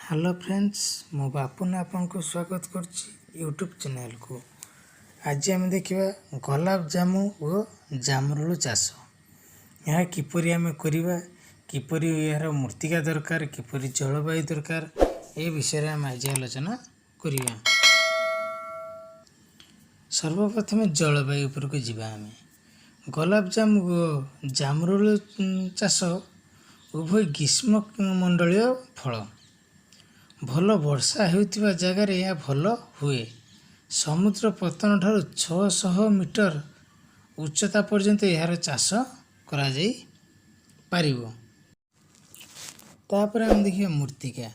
Hello friends, ମୁଁ ବାପୁନ ଆପଣଙ୍କୁ ସ୍ୱାଗତ କରୁଛି ୟୁଟ୍ୟୁବ୍ ଚ୍ୟାନେଲକୁ। ଆଜି ଆମେ ଦେଖିବା ଗୋଲାପଜାମୁ ଓ ଜାମରୁଳ ଚାଷ। ଏହା କିପରି ଆମେ କରିବା, କିପରି ଏହାର ମୃତ୍ତିକା ଦରକାର, କିପରି ଜଳବାୟୁ ଦରକାର, ଏ ବିଷୟରେ ଆମେ ଆଜି ଆଲୋଚନା କରିବା। ସର୍ବପ୍ରଥମେ ଜଳବାୟୁ ଉପରକୁ ଯିବା ଆମେ। ଗୋଲାପଜାମୁ ଓ ଜାମରୁଳ ଚାଷ ଉଭୟ ଗ୍ରୀଷ୍ମ ମଣ୍ଡଳୀୟ ଫଳ। ଭଲ ବର୍ଷା ହେଉଥିବା ଜାଗାରେ ଏହା ଭଲ ହୁଏ। ସମୁଦ୍ର ପତ୍ତନ ଠାରୁ 600 ମିଟର ଉଚ୍ଚତା ପର୍ଯ୍ୟନ୍ତ ଏହାର ଚାଷ କରାଯାଇପାରିବ। ତାପରେ ଆମେ ଦେଖିବା ମୃତ୍ତିକା।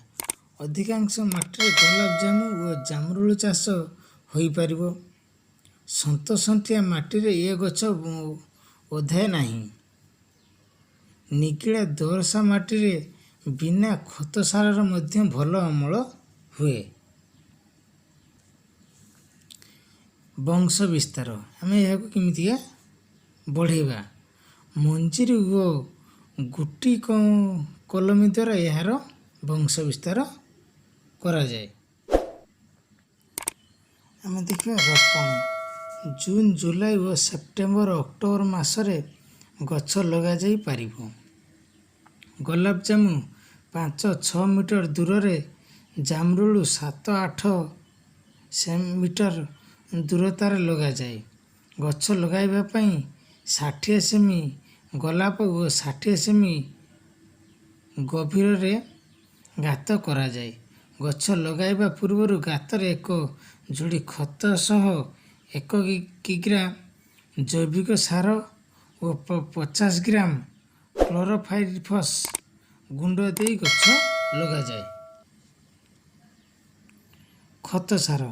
ଅଧିକାଂଶ ମାଟିରେ ଗୋଲାପଜାମୁ ଓ ଜାମରୁଳ ଚାଷ ହୋଇପାରିବ। ସନ୍ତସନ୍ତିଆ ମାଟିରେ ଏ ଗଛ ଓଧାଏ ନାହିଁ। ନିଗିଡ଼ା ଦୋରସା ମାଟିରେ ବିନା ଖତ ସାରରେ ମଧ୍ୟ ଭଲ ଅମଳ ହୁଏ। ବଂଶ ବିସ୍ତାର, ଆମେ ଏହାକୁ କେମିତିକା ବଢ଼େଇବା? ମଞ୍ଜିରୁ ଓ ଗୁଟି କଲମୀ ଦ୍ୱାରା ଏହାର ବଂଶ ବିସ୍ତାର କରାଯାଏ। ଆମେ ଦେଖିବା ରୋପଣ। ଜୁନ୍, ଜୁଲାଇ ଓ ସେପ୍ଟେମ୍ବର, ଅକ୍ଟୋବର ମାସରେ ଗଛ ଲଗାଯାଇ ପାରିବ। ଗୋଲାପଜାମୁ 5-6 ମିଟର ଦୂରରେ, ଜାମରୁଳ 7-8 ମିଟର ଦୂରତାରେ ଲଗାଯାଏ। ଗଛ ଲଗାଇବା ପାଇଁ 60 ସେମି ଗୋଲାପ ଓ 60 ସେମି ଗଭୀରରେ ଗାତ କରାଯାଏ। ଗଛ ଲଗାଇବା ପୂର୍ବରୁ ଗାତରେ ଏକ ଝୁଡ଼ି ଖତ ସହ 1 କିଗ୍ରା ଜୈବିକ ସାର ଓ 50 ଗ୍ରାମ କ୍ଲୋରୋପାଇରିଫସ୍ ଗୁଣ୍ଡ ଦେଇ ଗଛ ଲଗାଯାଏ। ଖତ ସାର।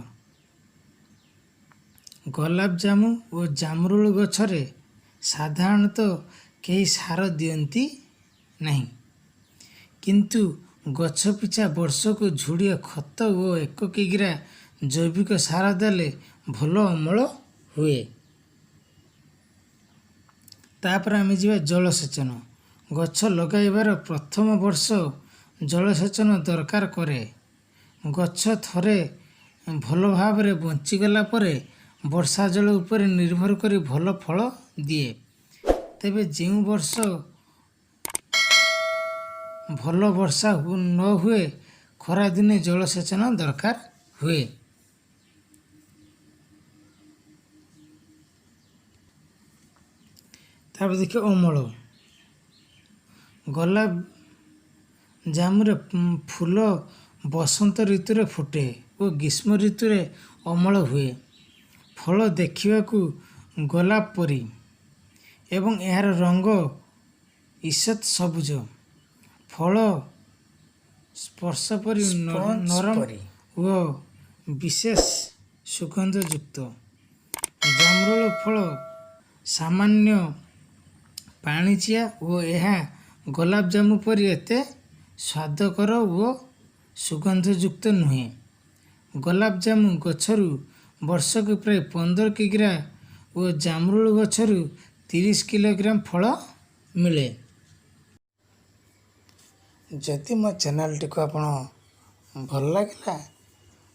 ଗୋଲାପଜାମୁ ଓ ଜାମରୁଳ ଗଛରେ ସାଧାରଣତଃ କେହି ସାର ଦିଅନ୍ତି ନାହିଁ। କିନ୍ତୁ ଗଛ ପିଛା ବର୍ଷକୁ ଝୁଡ଼ିଏ ଖତ ଓ 1 କିଗ୍ରା ଜୈବିକ ସାର ଦେଲେ ଭଲ ଅମଳ ହୁଏ। ତାପରେ ଆମେ ଯିବା ଜଳସେଚନ। ଗଛ ଲଗାଇବାର ପ୍ରଥମ ବର୍ଷ ଜଳସେଚନ ଦରକାର କରେ। ଗଛ ଥରେ ଭଲ ଭାବରେ ବଞ୍ଚିଗଲା ପରେ ବର୍ଷା ଜଳ ଉପରେ ନିର୍ଭର କରି ଭଲ ଫଳ ଦିଏ। ତେବେ ଯେଉଁ ବର୍ଷ ଭଲ ବର୍ଷା ନ ହୁଏ, ଖରାଦିନେ ଜଳସେଚନ ଦରକାର ହୁଏ। ତାପରେ ଦେଖିବା ଅମଳ। ଗୋଲାପ ଜାମୁରେ ଫୁଲ ବସନ୍ତ ଋତୁରେ ଫୁଟେ ଓ ଗ୍ରୀଷ୍ମ ଋତୁରେ ଅମଳ ହୁଏ। ଫଳ ଦେଖିବାକୁ ଗୋଲାପ ପରି ଏବଂ ଏହାର ରଙ୍ଗ ଈଷତ୍ ସବୁଜ। ଫଳ ସ୍ପଞ୍ଜ ପରି ସ୍ପଞ୍ଜ ନରମ ପରି। ଓ ବିଶେଷ ସୁଗନ୍ଧଯୁକ୍ତ। ଜାମରୁଳ ଫଳ ସାମାନ୍ୟ ପାଣିଚିଆ ଓ ଏହା ଗୋଲାପଜାମୁ ପରି ଏତେ ସ୍ୱାଦକର ଓ ସୁଗନ୍ଧଯୁକ୍ତ ନୁହେଁ। ଗୋଲାପଜାମୁ ଗଛରୁ ବର୍ଷକୁ ପ୍ରାୟ 15 କିଗ୍ରା ଓ ଜାମରୁଳ ଗଛରୁ 30 କିଲୋଗ୍ରାମ ଫଳ ମିଳେ। ଯଦି ମୋ ଚ୍ୟାନେଲଟିକୁ ଆପଣ ଭଲ ଲାଗିଲା,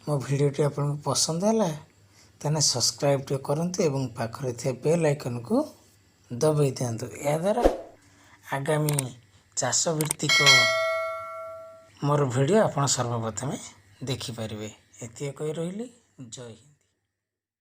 ମୋ ଭିଡ଼ିଓଟି ଆପଣଙ୍କୁ ପସନ୍ଦ ହେଲା, ତାହେଲେ ସବସ୍କ୍ରାଇବ୍ ଟିକେ କରନ୍ତୁ ଏବଂ ପାଖରେ ଥିବା ବେଲ୍ ଆଇକନ୍କୁ ଦବାଇ ଦିଅନ୍ତୁ। ଏହାଦ୍ୱାରା ଆଗାମୀ ଚାଷ ଭିତ୍ତିକ ମୋର ଭିଡ଼ିଓ ଆପଣ ସର୍ବପ୍ରଥମେ ଦେଖିପାରିବେ। ଏତିକି କହି ରହିଲି। ଜୟ ହିନ୍ଦ।